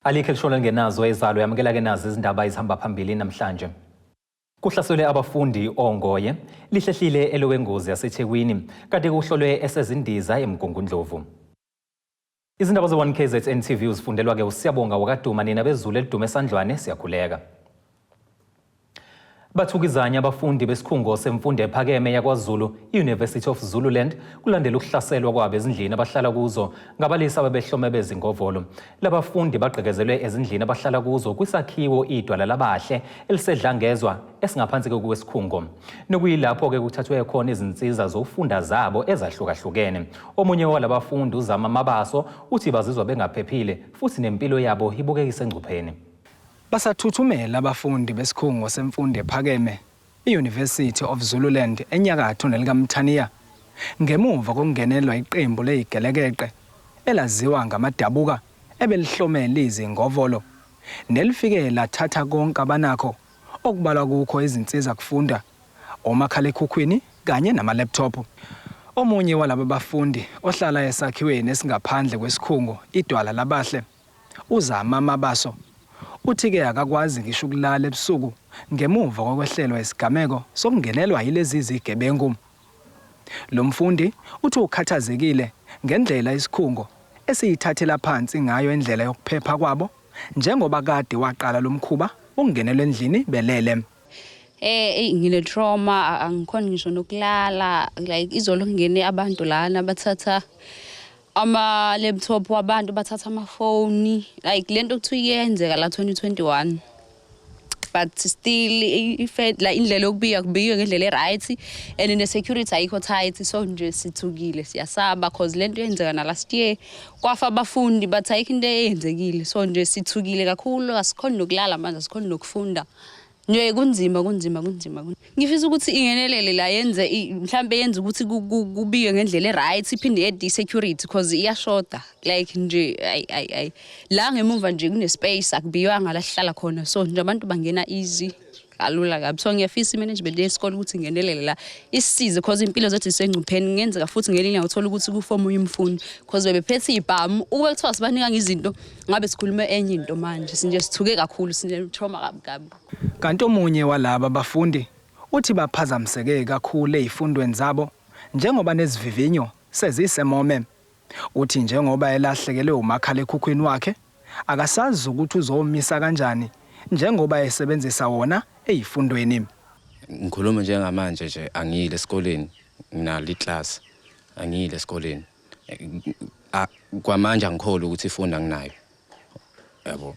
Alikho elishona lingenazo ezalo. Yamukela-ke nazi izindaba ezihamba phambili namhlanje. Kuhlaselwe abafundi oNgoye, lihlehlile elowengozi yaseThekwini, kanti kuhlolwe esezindiza eMgungundlovu. Izindaba ze-1KZN TV uzifundelwa-ke uSiyabonga wakaDuma. Nina bezulu elidume esandlwane, siyakhuleka. Bathukizanye abafundi besikhungo semfundo ephakeme yakwaZulu, i-University of Zululand, kulandela ukuhlaselwa kwabo ezindlini abahlala kuzo ngabalisa ababehlome bezingovolo. Labafundi bagqekezelwe ezindlini abahlala kuzo kwisakhiwo iDwala Labahle eliseDlangezwa esingaphansi kwesikhungo. Nokuyilapho-ke kuthathwe khona izinsiza zokufunda zabo ezahlukahlukene. Omunye walabafundi, uZama Mabaso, uthi bazizwa bengaphephile futhi nempilo yabo ibukeka isengcupheni. Basathuthumela abafundi besikhungo semfundo ephakeme i-University of Zululand enyakatho nelikaMthaniya ngemuva kokungenelwa iqembu lezigelekeqe elaziwa ngamadabuka ebelihlomele izingovolo nelifike lathatha konke abanakho, okubalwa kukho izinsiza kufunda, omakhalekhukhwini kanye nama-laptop. Omunye walaba bafundi ohlala esakhiweni esingaphandle kwesikhungo iDwala Labahle, uZama Mabaso, uthi-ke akakwazi ngisho ukulala ebusuku ngemuva kokwehlelwa isigameko sokungenelwa yilezi zigebengu. Lo mfundi uthi ukhathazekile ngendlela isikhungo esiyithathela phansi ngayo indlela yokuphepha kwabo njengoba kade waqala lo mkhuba wokungenelwa endlini belele. Eyi, ngine trauma, angikhoni ngisho nokulala. Like izolo kungene abantu lana, bathatha ama laptop wabantu, bathatha amafoni. Like lento kuthiwa iyenzeka la 2021, but still la indlela yokubika kubikwe ngendlela e-right and ne-security ayikho tight. So nje sithukile, siyasaba cause lento yenzeka na last year, kwafa abafundi, but ayikho into eyenzekile. So nje sithukile kakhulu, asikhoni nokulala manje, asikhoni nokufunda nje, kunzima, kunzima, kunzima. Ngifisa ukuthi ingenelele la, yenze mhlambe yenze ukuthi kubikwe ngendlela e-right, iphinde yede i-security cause iyashoda. Like nje ayi ayi ayi, la ngemuva nje kune-space, akubiywanga la sihlala khona, so nje abantu bangena easy, kalula kabi. So ngiyafisa i-management yesikole ukuthi ingenelele la, isisize cause impilo zethu zisengcupheni. Kungenzeka futhi ngelinye ilanga uthole ukuthi kufa omunye umfundi cause bebephethe ibhamu. Ukube kuthiwa sibanika izinto, ngabe sikhulume enye into. Manje sinje sithuke kakhulu, sine-trauma kabi kabi. Kanti omunye walaba bafundi uthi baphazamiseke kakhulu ezifundweni zabo njengoba nezivivinyo sezisemome. Uthi njengoba elahlekelwe umakhalekhukhwini wakhe, akasazi ukuthi uzomisa kanjani njengoba esebenzisa wona ezifundweni. Ngikhuluma njengamanje nje, angiyile esikoleni, nginalo iclass, angiyile esikoleni. Kwamanje angikholwa ukuthi ifunda nginayo, yabo.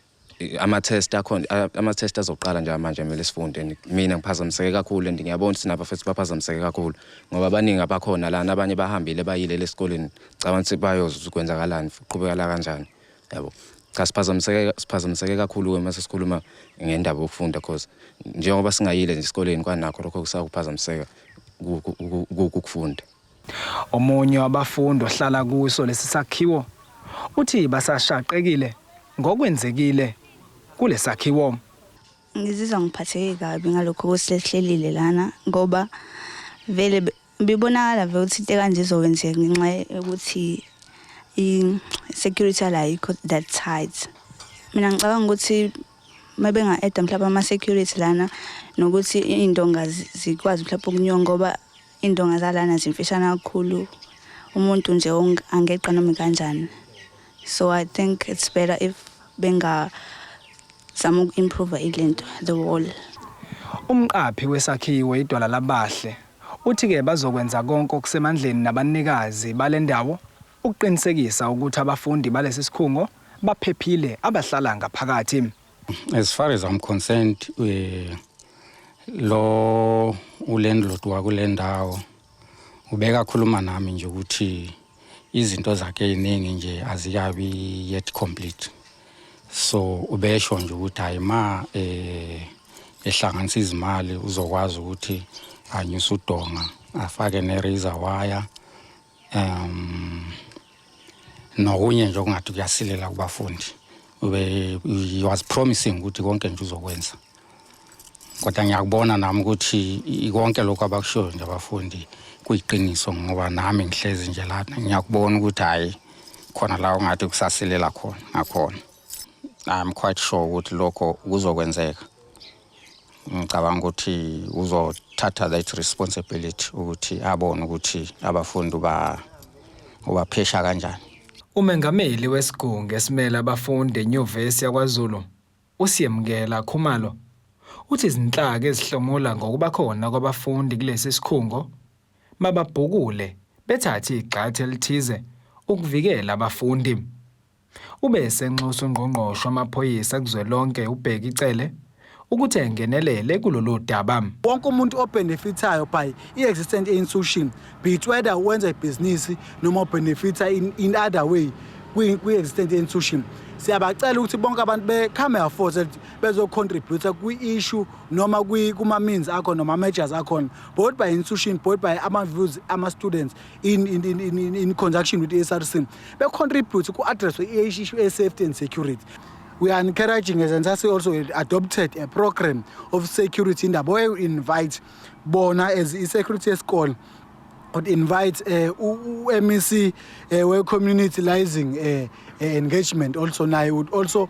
Ama-test akhona, ama-test azoqala nje manje, kumele sifunde and mina ngiphazamiseke kakhulu and ngiyabona ukuthi nabafethu baphazamiseke kakhulu ngoba abaningi abakhona lana, abanye bahambile, bayile esikoleni, cabanga ukuthi bayozwa kwenzakalani, kuqhubekala kanjani, yabo. Cha, siphazamiseke, siphazamiseke kakhulu-ke uma sesikhuluma ngendaba yokufunda cause njengoba singayile nje esikoleni, kwanakho lokho kusakuphazamiseka ukufunda. Omunye wabafundi ohlala kuso lesi sakhiwo uthi basashaqekile ngokwenzekile kulesakhiwo. Ngizizwa ngiphatheke kabi ngalokho okusihlelile lana ngoba vele bibonakala vele ukuthi into ekanje izokwenzeka ngenxa yokuthi i-security yala ayikho that tight. Mina ngicabanga ukuthi uma benga-add-a mhlawumbe ama-security lana nokuthi iy'ndonga zikwazi mhlawumbe ukunyuka ngoba iy'ndonga zalana zimfishane kakhulu, umuntu nje angeqa noma kanjani. So I think it's better if bengazama uku-improve ilento, the wall. Umqaphi wesakhiwo iDwala Labahle uthi-ke bazokwenza konke okusemandleni nabanikazi bale ndawo ukuqinisekisa ukuthi abafundi balesi sikhungo baphephile abahlala ngaphakathi. As far as I'm concerned, lo ulandlord wakule ndawo ubeka khuluma nami nje ukuthi izinto zakhe eziningi nje azikabi yet complete, so ubesho nje ukuthi hayi, ma ehlanganisa izimali uzokwazi ukuthi anyuse udonga, afake ne-razor wire, nokunye nje okungathi kuyasilela kubafundi. Ube he was promising ukuthi konke nje uzokwenza, kodwa ngiyakubona nami ukuthi konke lokhu abakushoyo nje abafundi kuyiqiniso ngoba nami ngihlezi nje lana, ngiyakubona ukuthi hhayi, khona la ungathi kusasilela khona ngakhona. I'm quite sure ukuthi lokho kuzokwenzeka. Ngicabanga ukuthi uzothatha that responsibility ukuthi abone ukuthi abafundi ba ubaphesha kanjani. Umengameli wesigungu esimele abafundi eNyuvesi yakwaZulu, uSiyamukela Khumalo, uthi izinhlaka ezihlomula ngokuba khona kwabafundi kulesi sikhungo mababhukule bethathe igxathu elithize ukuvikela abafundi. Ube esenxusa uNgqongqoshe wamaphoyisa kuzwelonke uBheki Cele ukuthi engenelele kulolu daba. Wonke umuntu obenefithayo by i-existent institution, be it whether wenza ibhizinisi noma ubenefitha in other way kwi-existent institution, siyabacela ukuthi bonke abantu be-come forward bezo-contribute kwi-issue noma kuma-means akhona noma measures akhona, both by institution, both by ama-views ama-students in conjunction with i-SRC, be-contribute ku-address i-issue e-safety and security. We are encouraging, as NSRC also adopted a program of security indaba where we invite bona as i-security yesikole, would invite u-MEC we-community liaising engagement also, naye would also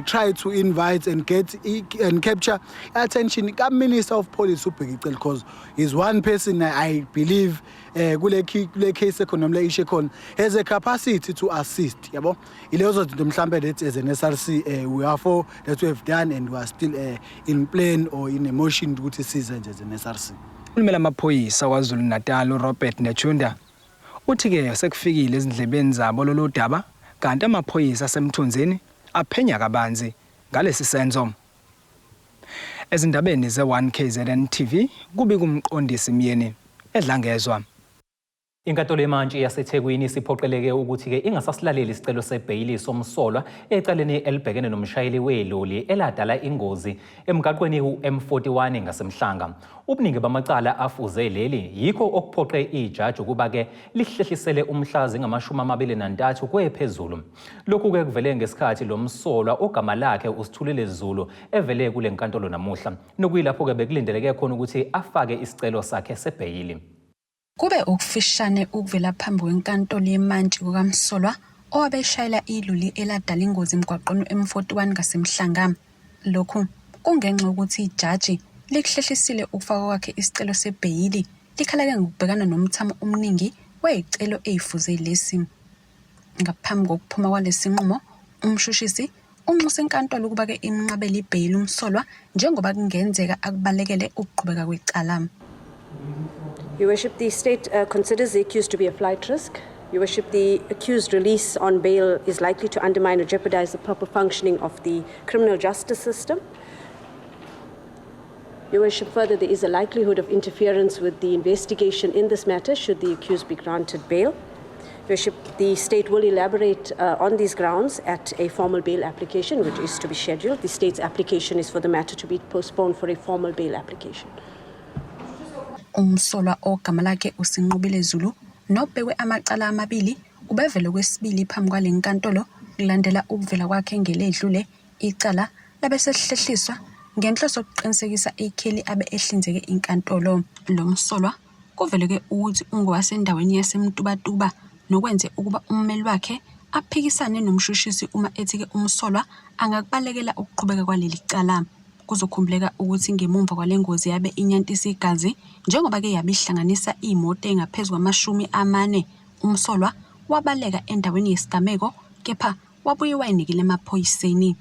try to invite and get and capture attention ka-Minister of Police uBheki Cele, because he's one person I believe kule case ekhona noma le issue ekhona has a capacity to assist, yabo. Ilezo zinto mhlambe that as an SRC we are for that we have done and we are still in plan or in a motion ukuthi sizenze as an SRC. Ukhulumela amaphoyisa KwaZulu Natal uRobert Netshiunda uthi-ke sekufikile ezindlebeni zabo lolu daba, kanti amaphoyisa aseMthunzini aphenya kabanzi ngalesi senzo. Ezindabeni ze-1 KZN TV, kubika uMqondisi Myeni eDlangezwa. Inkantolo yemantshi yaseThekwini isiphoqeleke ukuthi-ke ingasasilaleli isicelo sebheyili somsolwa ecaleni elibhekene nomshayeli weloli eladala ingozi emgaqweni u-M41 ngaseMhlanga. Ubuningi bamacala afuze leli yikho okuphoqe ijaji ukuba-ke lihlehlisele umhla zingama-23 kwephezulu. Lokhu-ke kuvele ngesikhathi lo msolwa ogama lakhe uSithulile Zulu evele kule nkantolo namuhla, nokuyilapho-ke bekulindeleke khona ukuthi afake isicelo sakhe sebheyili. Kube okufishane ukuvela phambi kwenkantolo yemantshi kukamsolwa owabeshayela iloli eladala ingozi emgwaqweni M41 ngaseMhlanga. Lokhu kungenxa yokuthi ijaji likuhlehlisile ukufakwa kwakhe isicelo sebheyili, likhalake ngokubhekana nomthamo omningi wey'celo ey'fuze lesi. Ngaphambi kokuphuma kwalesi nqumo, umshushisi unxuse inkantolo ukuba-ke imnqabele ibheyili umsolwa njengoba kungenzeka akubalekele ukuqhubeka kwecala. Your Worship, the state considers the accused to be a flight risk. Your Worship, the accused release on bail is likely to undermine or jeopardize the proper functioning of the criminal justice system. Your Worship, further, there is a likelihood of interference with the investigation in this matter should the accused be granted bail. Your Worship, the state will elaborate on these grounds at a formal bail application, which is to be scheduled. The state's application is for the matter to be postponed for a formal bail application. Umsolwa ogama lakhe uSinqobile Zulu nobhekwe amacala amabili ubevele kwesibili phambi kwale nkantolo kulandela ukuvela kwakhe ngeledlule, icala labe selihlehliswa ngenhloso yokuqinisekisa ikheli abe ehlinzeke inkantolo. Lo msolwa kuveleke ukuthi ungowasendaweni yaseMtubatuba, nokwenze ukuba ummeli wakhe aphikisane nomshushisi uma ethi-ke umsolwa angakubalekela ukuqhubeka kwaleli cala. Kuzokhumbuleka ukuthi ngemumva kwale ngozi yabe inyantisa igazi njengoba-ke yabe ihlanganisa iy'moto ey'ngaphezu kwama-40, umsolwa wabaleka endaweni yesigameko kepha wabuye wayinikela emaphoyiseni.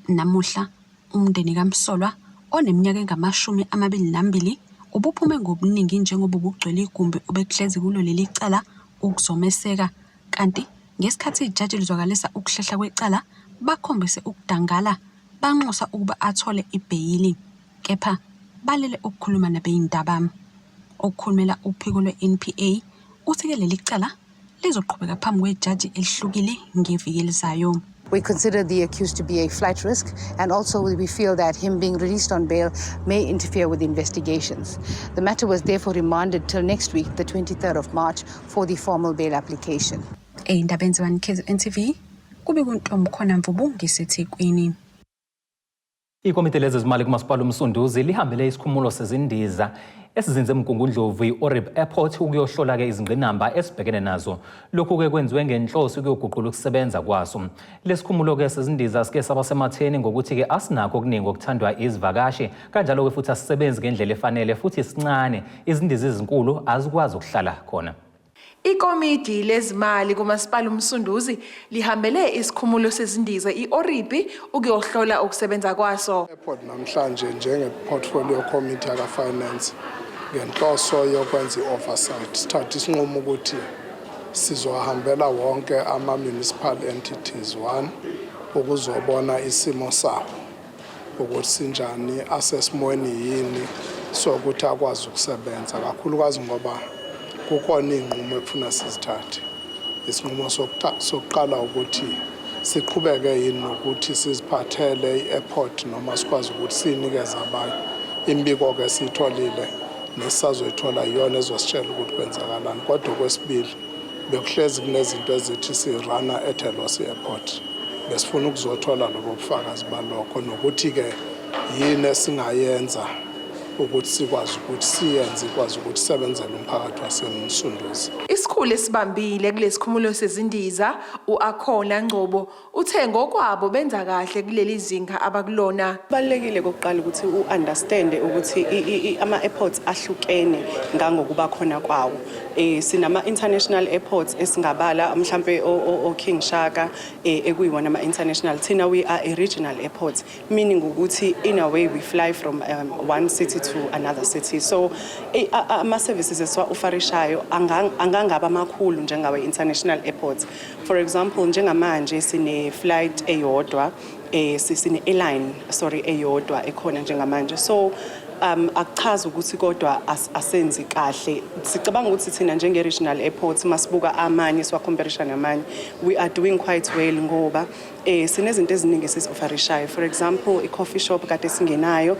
Namuhla umndeni kamsolwa oneminyaka engama-22 ubuphume ngobuningi njengoba ubugcwele igumbi obekuhlezi kulo leli cala ukuzomeseka, kanti ngesikhathi ijaji lizwakalisa ukuhlehla kwecala bakhombise ukudangala, banxusa ukuba athole ibheyili, kepha balele ukukhuluma nabezindaba. Okukhulumela uphiko lwe-NPA uthi-ke leli cala lizoqhubeka phambi kwejaji elihlukile ngeviki elizayo. We consider the accused to be a flight risk, and also we feel that him being released on bail may interfere with investigations. The matter was therefore remanded till next week, the 23rd of March, for the formal bail application. Ey'ndabeni ze-1 KZN TV, kubika uNtombikhona Mvubu ngiseThekwini. Ikomiti lezezimali kuMasipala uMsunduzi lihambele isikhumulo sezindiza esizinze eMgungundlovu i-Orib Airport ukuyohlola-ke izingqinamba esibhekene nazo. Lokhu-ke kwenziwe ngenhloso ukuyoguqula ukusebenza kwaso. Lesikhumulo-ke sezindiza sike saba sematheni ngokuthi-ke asinakho okuningi okuthandwa izivakashi, kanjalo-ke futhi asisebenzi ngendlela efanele futhi sincane, izindiza ezinkulu azikwazi ukuhlala khona. Ikomidi lezimali kuMasipala uMsunduzi lihambele isikhumulo sezindiza i-Oribi ukuyohlola ukusebenza kwaso. Airport namhlanje njenge-portfolio committee yaka-finance ngenhloso yokwenza i-oversight sithatha isinqumo ukuthi sizohambela wonke ama-municipal entities one ukuzobona isimo sawo ukuthi sinjani asesimweni yini sokuthi akwazi ukusebenza kakhulukazi ngoba kukhona iy'nqumo ekufuna sizithathe. Isinqumo sokuqala ukuthi siqhubeke yini nokuthi siziphathele i-airport noma sikwazi ukuthi siyinikeze abanye. Imibiko-ke esiyitholile nesisazoyithola iyona ezositshela ukuthi kwenzakalani. Kodwa okwesibili bekuhlezi kunezinto ezithi si-run-a at a loss i-airport. Besifuna ukuzothola lobo bufakazi balokho nokuthi-ke yini esingayenza ukuthi sikwazi ukuthi siyenze ikwazi ukuthi isebenzele umphakathi waseMsunduzi. Isikhulu esibambile kulesikhumulo sezindiza u-Akhona Ngcobo uthe ngokwabo benza kahle kuleli zinga abakulona. Kubalulekile kokuqala ukuthi u-understande ukuthi ama-airports ahlukene ngangokuba khona kwawo. Sinama-international airports esingabala mhlampe o-King Shaka ekuyiwona ama-international. Thina we are a regional airport, meaning ukuthi in a way we fly from one city to another city. So ama-services esiwa-offerishayo angangaba amakhulu njengawe-international airports. For example, njengamanje sine-flight eyodwa, sine-airline, sorry, eyodwa ekhona njengamanje. So akuchazi ukuthi kodwa asenzi kahle. Sicabanga ukuthi thina njenge-regional airport masibuka amanye siwa-comparisha namanye, we are doing quite well ngoba sinezinto eziningi esizi-offerishayo. For example, i-coffee shop kade singenayo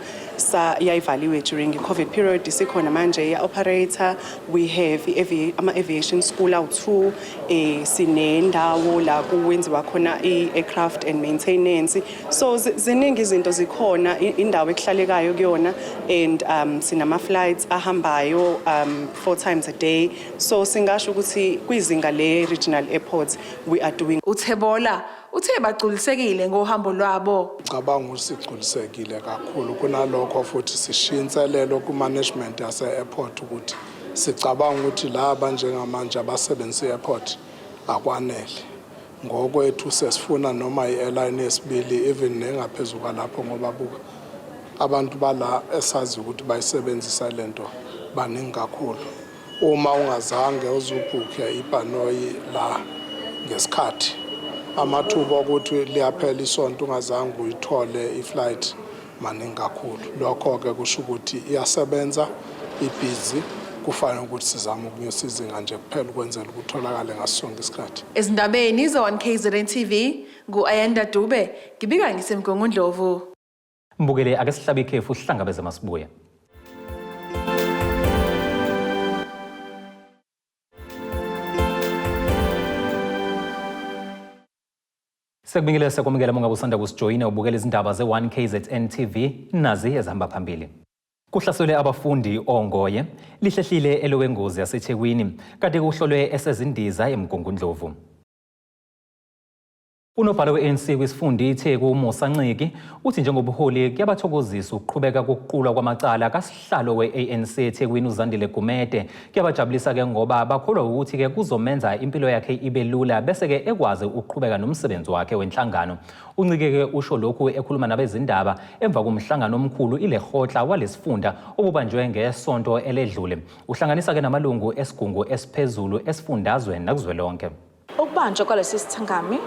yayivaliwe during i-COVID period, isikhona manje iya-operate. We have ama-aviation school awu-2, sinendawo la kuwenziwa khona i-aircraft and maintenance. So ziningi izinto zikhona, indawo ekuhlalekayo kuyona, and sinama-flights ahambayo 4 times a day. So singasho ukuthi kwizinga le-regional airports we are doing. UThebola uthe bagculisekile ngohambo lwabo. Cabanga ukuthi sigculisekile kakhulu kunalokho futhi sishiya inselelo ku-management yase-airport ukuthi sicabanga ukuthi laba njengamanje abasebenzisa i-airport akwanele. Ngokwethu sesifuna noma i-airline yesibili even nengaphezulu kwalapho ngoba buka abantu bala esazi ukuthi bayisebenzisa lento baningi kakhulu. Uma ungazange uzubhukhe ibhanoyi la ngesikhathi, amathuba okuthi liyaphela isonto ungazange uyithole i-flight maningi kakhulu. Lokho-ke kusho ukuthi iyasebenza, ibhizi, kufanele ukuthi sizame ukunyusa izinga nje kuphela ukwenzela ukuthi utholakale ngaso sonke isikhathi. Ezindabeni ze-1 KZN TV, ngu-Ayanda Dube, ngibika ngiseMgungundlovu. Mbukele ake sihlabe ikhefu sihlangabeze masibuye. Sekubingile sekwamukela uma ngabe usanda kusijoyina ubukela izindaba ze-1 KZN TV nazi ezihamba phambili. Kuhlaselwe abafundi ongoye lihlehlile elowengozi yaseThekwini kanti kuhlolwe esezindiza eMgungundlovu. Unobhala we-ANC kwisifunda iTheku uMusa Nciki uthi njengobuholi kuyabathokozisa ukuqhubeka kokuqulwa kwamacala kasihlalo we-ANC eThekwini uZandile Gumede. Kuyabajabulisa-ke ngoba bakholwa ukuthi-ke kuzomenza impilo yakhe ibe lula bese-ke ekwazi ukuqhubeka nomsebenzi wakhe wenhlangano. UNciki-ke usho lokhu ekhuluma nabezindaba emva komhlangano omkhulu iLekgotla walesifunda obubanjwe ngesonto eledlule. Uhlanganisa-ke namalungu esigungu esiphezulu esifundazwe nakuzwelonke. Ukubanjwa kwalesi sithangami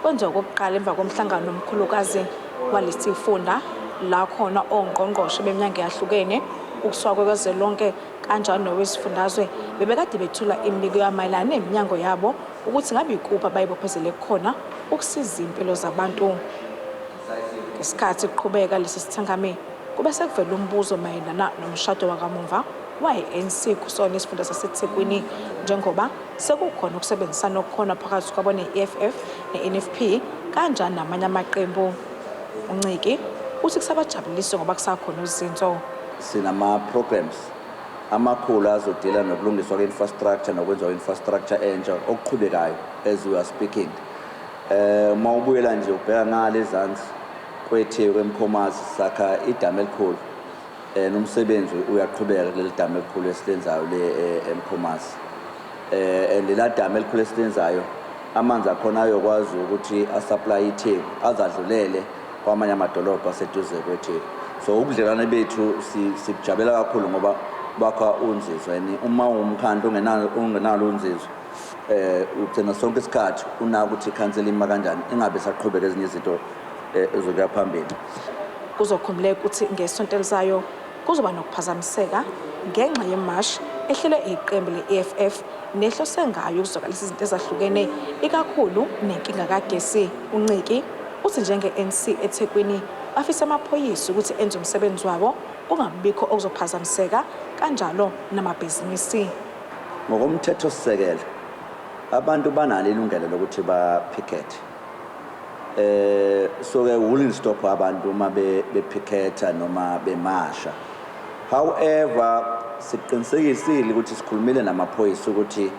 kwenziwa okokuqala emva komhlangano omkhulukazi walesi sifunda la khona ongqongqoshe beminyango eyahlukene ukusuka kwezwelonke kanjalo nowesifundazwe bebekade bethula imibiko yamayelana neminyango yabo ukuthi ngabe ikuphi abayibophezele khona ukusiza impilo zabantu. Ngesikhathi kuqhubeka lesi sithangami kube sekuvela umbuzo mayelana nomshado wakamumva waye-ANC kusona isifunda saseThekwini njengoba sekukhona ukusebenzisana okukhona phakathi kwabo ne-EFF ne-NFP kanjani namanye amaqembu. UNciki uthi kusabajabulisa ngoba kusakhona uzinzo. Sinama-programs amakhulu azodila nokulungiswa kwe-infrastructure nokwenziwa kwe-infrastructure entsha okuqhubekayo as we are speaking. Uma ubuyela nje ubheka ngale ezansi kweTheku eMkhomazi, sakha idamu elikhulu, nomsebenzi uyaqhubeka kuleli damu elikhulu esilenzayo le eMkhomazi, and la damu elikhulu esilenzayo, amanzi akhona ayokwazi ukuthi asupply iTheku, azadlulele kwamanye amadolobha aseduze kweTheku. So ubudlelwane bethu sibujabulela kakhulu ngoba bakha unzizo, and uma ungumkhandlu ungenalo unzizo, ugcina sonke isikhathi unaka ukuthi ikhansela ima kanjani, ingabe saqhubeka ezinye izinto ezokuya phambili. Kuzokhumbuleka ukuthi ngesonto elizayo kuzoba nokuphazamiseka ngenxa yemashi ehlelwe iqembu le-EFF nehlose ngayo ukuzwakalisa izinto ezahlukene, ikakhulu nenkinga kagesi. UNciki uthi njenge-ANC eThekwini bafisa amaphoyisa ukuthi enze umsebenzi wabo, kungabikho okuzophazamiseka, kanjalo namabhizinisi. Ngokomthetho sisekelo, abantu banalo ilungelo lokuthi bapicket. So ke wouldn't stop abantu uma bepicketa noma bemasha. However, siqinisekisile ukuthi sikhulumile namaphoyisa ukuthi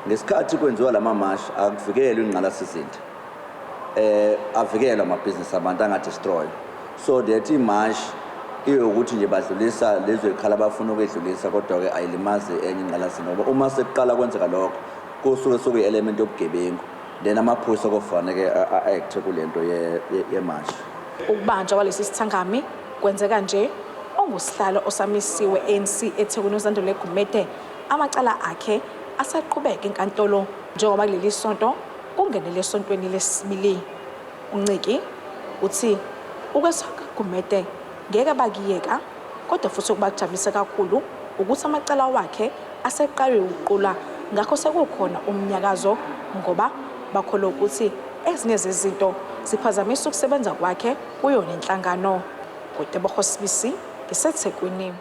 ngesikhathi kwenziwa lama march akuvikelwe ingqalasizinda, avikelwe amabhizinisi abantu angadestroy, so that imarch iyokuthi nje badlulisa lezo zikhala abafuna ukwedlulisa, kodwa-ke ayilimazi enye ingqalasizinda, ngoba uma sekuqala kwenzeka lokho kusuke sekuyi-element yobugebengu, then amaphoyisa kofanele a-acte kule nto yemarch. Ukubanjwa kwalesi sithangami kwenzeka nje ongusihlalo osamisiwe ANC eThekwini uZandile Gumede amacala akhe asaqhubeka enkantolo, njengoba kuleli sonto kungenele esontweni lesibili. UNciki uthi ukwesaka Gumede ngeke bakiyeka, kodwa futhi okubajabulisa kakhulu ukuthi amacala wakhe aseqalwe ukuqulwa, ngakho sekukhona umnyakazo, ngoba bakholwa ukuthi ezinye zezinto ziphazamisa ukusebenza kwakhe kuyona inhlangano. NguTebogo Sibisi, ngiseThekwini.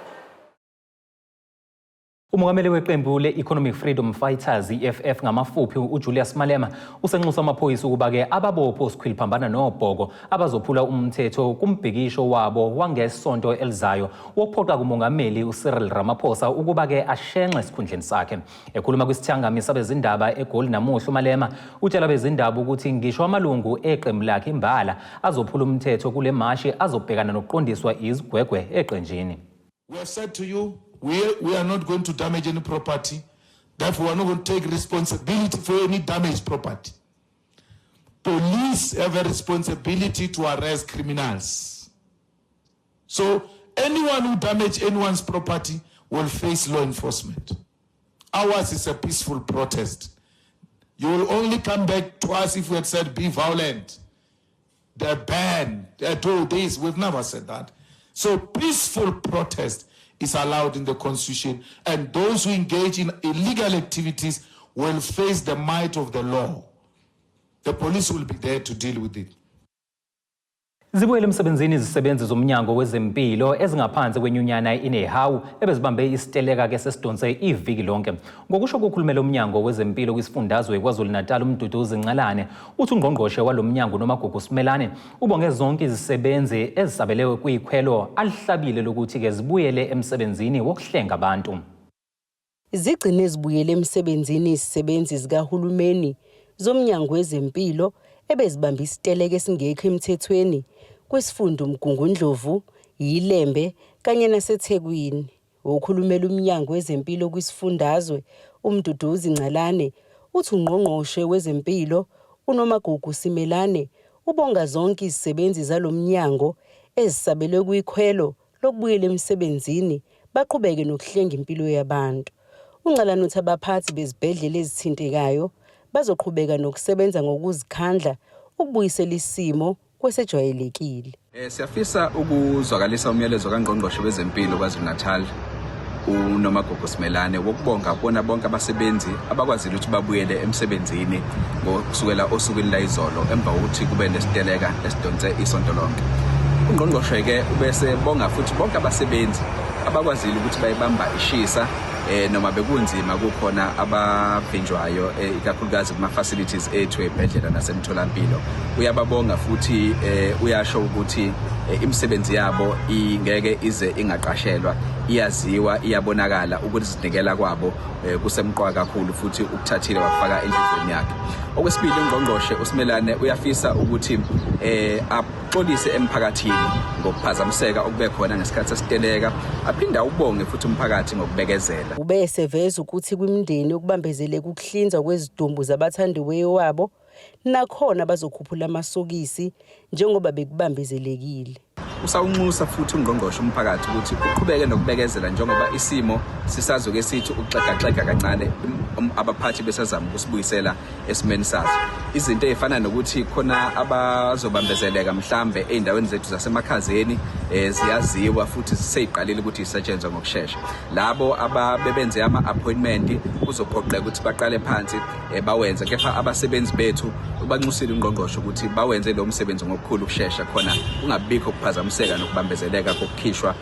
Umongameli weqembu le-Economic Freedom Fighters, EFF ngamafuphi, uJulius Malema usenxusa amaphoyisa ukuba-ke ababophe osikhwiliphambana nobhoko abazophula umthetho kumbhikisho wabo wangesonto elizayo wokuphoqa kumongameli uCyril Ramaphosa ukuba-ke ashenxe esikhundleni sakhe. Ekhuluma kwisithangami sabezindaba eGoli namuhla, uMalema utshela abezindaba ukuthi ngisho amalungu eqembu lakhe imbala azophula umthetho kule mashi azobhekana nokuqondiswa izigwegwe eqenjini. We have said to you, we are not going to damage any property. Therefore, we are not going to take responsibility for any damaged property. Police have a responsibility to arrest criminals. So anyone who damage anyone's property will face law enforcement. Ours is a peaceful protest. You will only come back to us if we had said be violent. They're banned, they do this. We've never said that. So peaceful protest is allowed in the constitution, and those who engage in illegal activities will face the might of the law. The police will be there to deal with it. Zibuyele emsebenzini izisebenzi zomnyango wezempilo ezingaphansi kwenyunyana iNehawu ebezibambe isiteleka ke sesidonse iviki lonke. Ngokusho kokhulumela umnyango wezempilo kwisifundazwe KwaZulu-Natal uMduduzi Ncalane, uthi ungqongqoshe walomnyango Nomagugu Simelane ubonge zonke izisebenzi ezisabele kwikhwelo alihlabile lokuthi ke zibuyele emsebenzini wokuhlenga abantu. Zigcine zibuyele emsebenzini izisebenzi zikahulumeni zomnyango wezempilo ebezibamba isiteleka esingekho emthethweni kwisifunda uMgungundlovu, Yilembe kanye naseThekwini. Okhulumela umnyango wezempilo kwisifundazwe uMduduzi Ncalane uthi ungqongqoshe wezempilo uNomagugu Simelane ubonga zonke izisebenzi zalomnyango ezisabelwe kwikhwelo lokubuyela emsebenzini baqhubeke nokuhlenga impilo yabantu. UNcalane uthi abaphathi bezibhedlela ezithintekayo bazoqhubeka nokusebenza ngokuzikhandla ukubuyisela isimo kwesejwayelekile. Siyafisa ukuzwakalisa umyalezo kaNgqongqoshe wezempilo KwaZulu-Natal uNomagugu Simelane wokubonga kubona bonke abasebenzi abakwazile ukuthi babuyele emsebenzini kusukela osukwini layizolo emva kokuthi kube nesiteleka esidonse isonto lonke. Ungqongqoshe-ke ubese bonga futhi bonke abasebenzi abakwazile ukuthi bayibamba ishisa. Noma bekunzima kukhona abavinjwayo, ikakhulukazi kuma facilities ethu ebhedlela nasemtholampilo. Uyababonga futhi uyasho ukuthi imisebenzi yabo ingeke ize ingaqashelwa, iyaziwa, iyabonakala ukuzinikela kwabo kusemqoka kakhulu futhi ukuthathile wakufaka enhliziyweni yakhe. Okwesibili, ungqongqoshe uSimelane uyafisa ukuthi axolise emphakathini ngokuphazamiseka okube khona ngesikhathi sesiteleka, aphinde awubonge futhi umphakathi ngokubekezela. Ube eseveza ukuthi kwimindeni okubambezeleka ukuhlinzwa kwezidumbu zabathandiweyo wabo, nakhona bazokhuphula amasokisi njengoba bekubambezelekile. Usawunxusa futhi ungqongqoshe umphakathi ukuthi uqhubeke nokubekezela njengoba isimo sisazoke sithi ukuxegaxega kancane, abaphathi besazama ukusibuyisela esimeni saso. Izinto ey'fana nokuthi khona abazobambezeleka mhlambe ey'ndaweni zethu zasemakhazeni, ziyaziwa futhi ziseyiqalile ukuthi yisetshenzwe ngokushesha. Labo ababebenze ama-appointment kuzophoqeka ukuthi baqale phansi, bawenze, kepha abasebenzi bethu ubanxusile ungqongqoshe ukuthi bawenze lo msebenzi ngokukhulu ukushesha, khona kungabikho ukuphazamiseka nokubambezeleka kokukhishwa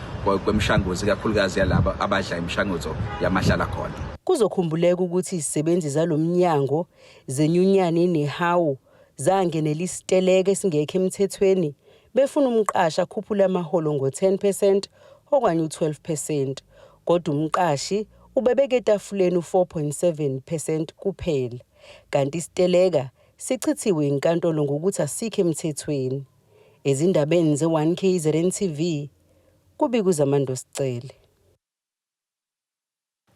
kwemishanguzo, ikakhulukazi yalabo abadla imishanguzo yamahlala khona. Kuzokhumbuleka ukuthi izisebenzi zalo mnyango zenyunyane iNehawu zangenela isiteleka esingekho emthethweni befuna umqashi akhuphule amaholo ngo-10 percent okanye u-12 percent, kodwa umqashi ubebeke etafuleni u-4.7 percent kuphela, kanti isiteleka sichithiwe inkantolo ngokuthi asikho emthethweni. Ezindabeni ze-1 KZN TV, kubika uZamando Sicele.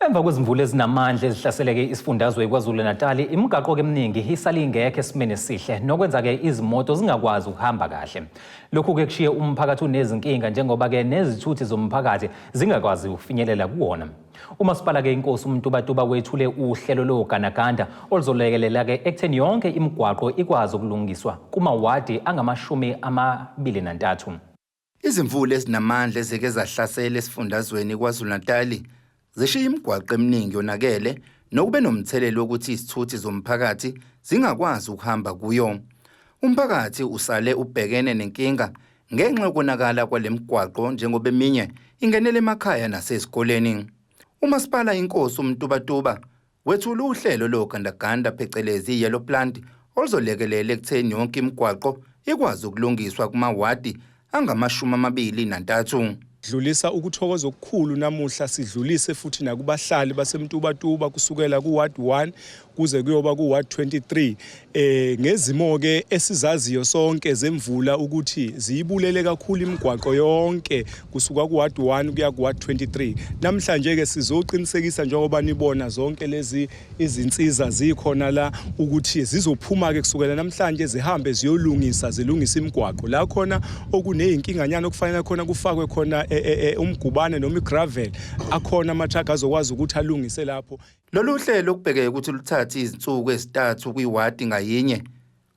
Emva kwezimvula ezinamandla ezihlaseleke isifundazwe iKwaZulu-Natal, imigaqo-ke eminingi isale ingekho esimeni esihle, nokwenza-ke izimoto zingakwazi ukuhamba kahle. Lokhu-ke kushiye umphakathi unezinkinga njengoba-ke nezithuthi zomphakathi zingakwazi ukufinyelela kuwona. Umasipala-ke iNkosi uMtubatuba wethule uhlelo loganaganda oluzolekelela-ke ekutheni yonke imigwaqo ikwazi ukulungiswa kumawadi angu-23. Izimvula ezinamandla ezike zahlasela esifundazweni iKwaZulu-Natali zishiye imigwaqo eminingi yonakele nokube nomthelela wokuthi izithuthi zomphakathi zingakwazi ukuhamba kuyo. Umphakathi usale ubhekene nenkinga ngenxa yokonakala kwale migwaqo njengoba eminye ingenela emakhaya nasezikoleni. Umasipala iNkosi uMtubatuba wethula uhlelo logandaganda phecelezi i-yellow plant oluzolekelela ekutheni yonke imigwaqo ikwazi ukulungiswa kumawadi angama-23. Dlulisa ukuthokoza okukhulu namuhla, sidlulise futhi nakubahlali baseMtubatuba kusukela ku-ward 1 kuze kuyoba ku-ward 23, ngezimo ke esizaziyo sonke zemvula ukuthi ziyibulele kakhulu imigwaqo yonke kusuka ku-ward 1 kuya ku-ward 23. Namhlanje ke sizoqinisekisa, njengoba nibona zonke lezi izinsiza zikhona la, ukuthi zizophuma ke kusukela namhlanje zihambe ziyolungisa, zilungisa imigwaqo la khona okunezinkinganyana okufanele khona kufakwe khona umgubane noma igravel, akhona ama-truck azokwazi ukuthi alungise lapho. Lolu hlelo kubhekeke ukuthi luthathe izinsuku ezintathu kwiwadi ngayinye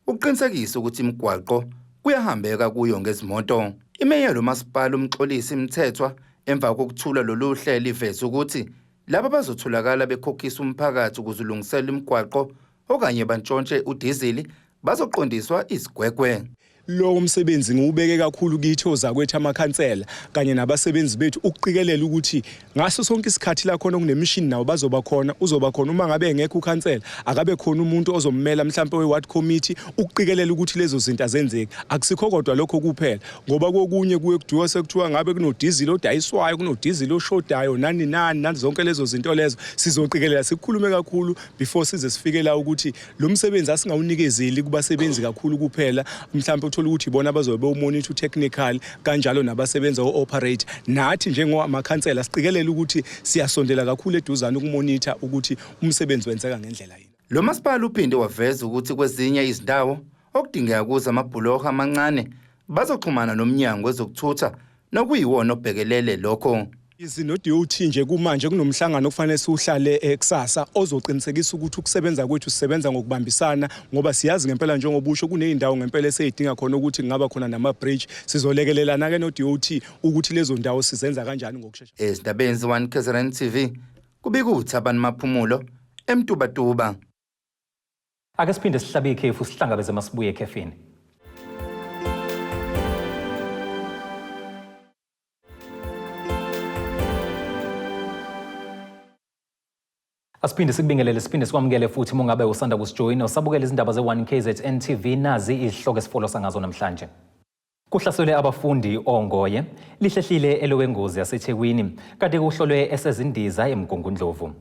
ukuqinisekisa ukuthi imigwaqo kuyahambeka kuyo ngezimoto. Imeya lomasipala uMxolisi Mthethwa emva kokuthula lolu hlelo iveze ukuthi laba bazotholakala bekhokhisa umphakathi ukuze ulungisele imigwaqo okanye bantshontshe udizili bazoqondiswa izigwegwe. Lowo msebenzi ngiwubeke kakhulu kithi ozakwethu amakhansela kanye nabasebenzi bethu ukuqikelela ukuthi ngaso sonke isikhathi la khona okunemishini nawo bazoba khona, uzoba khona. Uma ngabe engekho ukhansela, akabe khona umuntu ozommela mhlampe we-ward committee ukuqikelela ukuthi lezo zinto azenzeki. Akusikho kodwa lokho kuphela, ngoba kokunye kuye kuduka sekuthiwa ngabe kunodizili odayiswayo, kunodizili oshodayo, nani nani nani, zonke lezo zinto lezo sizoqikelela sikhulume kakhulu before size sifike la ukuthi lo msebenzi asingawunikezeli kubasebenzi kakhulu kuphela, mhlawumbe uthola ukuthi ibona abazobe bewumonitor technical kanjalo nabasebenza o-operator. Nathi njengomakhansela siqikelele ukuthi siyasondela kakhulu eduzane ukumonitha ukuthi umsebenzi wenzeka ngendlela yini. Lo masipala uphinde waveza ukuthi kwezinye izindawo okudingeka kuzo amabhuloho amancane bazoxhumana nomnyango wezokuthutha nokuyiwona obhekelele lokho. No-DOT nje kumanje kunomhlangano okufanele siwuhlale kusasa ozoqinisekisa ukuthi ukusebenza kwethu sisebenza ngokubambisana, ngoba siyazi ngempela njengoba usho kuney'ndawo ngempela esey'dinga khona ukuthi kungaba khona nama-bridge. Sizolekelelana-ke no-DOT ukuthi lezo ndawo sizenza kanjani ngokushesha. Ezindabeni ze-1 KZN TV kubika uThabani Maphumulo eMtubatuba. Ake siphinde sihlabe ikhefu, sihlangabeze masibuye ekhefini. Asiphinde sikubingelele, siphinde sikwamukele futhi uma ungabe usanda kusijoyina usabukela izindaba ze-1 KZN TV. Nazi izihloko esifolosa ngazo namhlanje. Kuhlaselwe abafundi oNgoye, lihlehlile elowengozi yaseThekwini, kanti kuhlolwe esezindiza eMgungundlovu.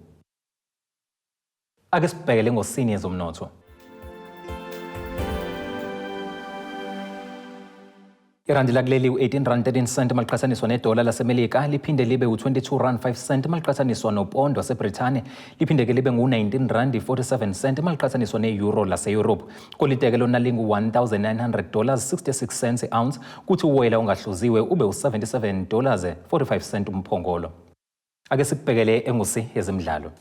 Ake sibhekele ngosini yezomnotho. Irandi lakuleli u-18 rand 13 cent maliqhathaniswa nedola laseMelika, liphinde libe u-22 rand 5 cent maliqhathaniswa nopondo waseBrithani, liphinde-ke libe ngu-19 rand 47 cent maliqhathaniswa ne-euro lase-Europe. Golide-ke lona lingu-1900 dollars 66 cents i-ounce, kuthi uwoyela ongahluziwe ube u-77 dollars 45 cent umphongolo. Ake sikubhekele engusi yezemidlalo.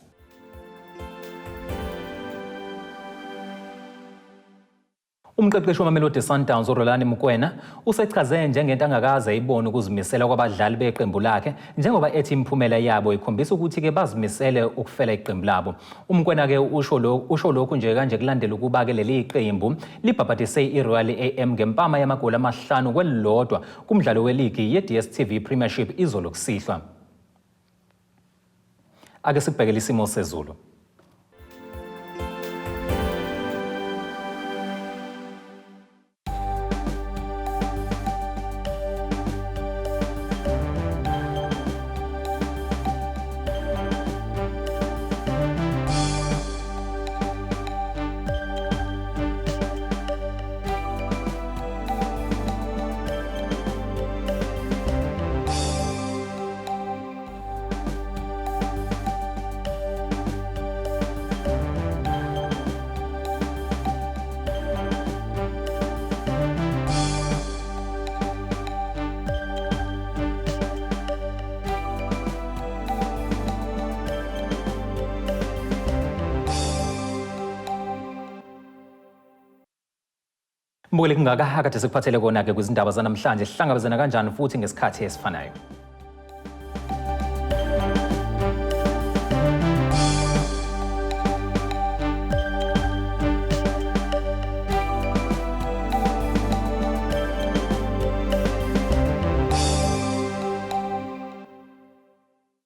Umqeqeshi weMamelodi Sundowns uRolani Mokwena usechaze njengento angakaze ayibone ukuzimisela kwabadlali beqembu lakhe, njengoba ethi imiphumela yabo ikhombisa ukuthi-ke bazimisele ukufela iqembu labo. UMokwena-ke usho lokhu nje kanje kulandela ukuba-ke leli qembu libhabhadise i-Royal AM ngempama yamagoli 5-1 kumdlalo weligi ye-DStv Premiership izolo kusihlwa. Ake sikubhekele isimo sezulu. Mbukeli, kungaka akade sikuphathele kona-ke kwizindaba zanamhlanje. Sihlangabezana kanjani futhi ngesikhathi esifanayo.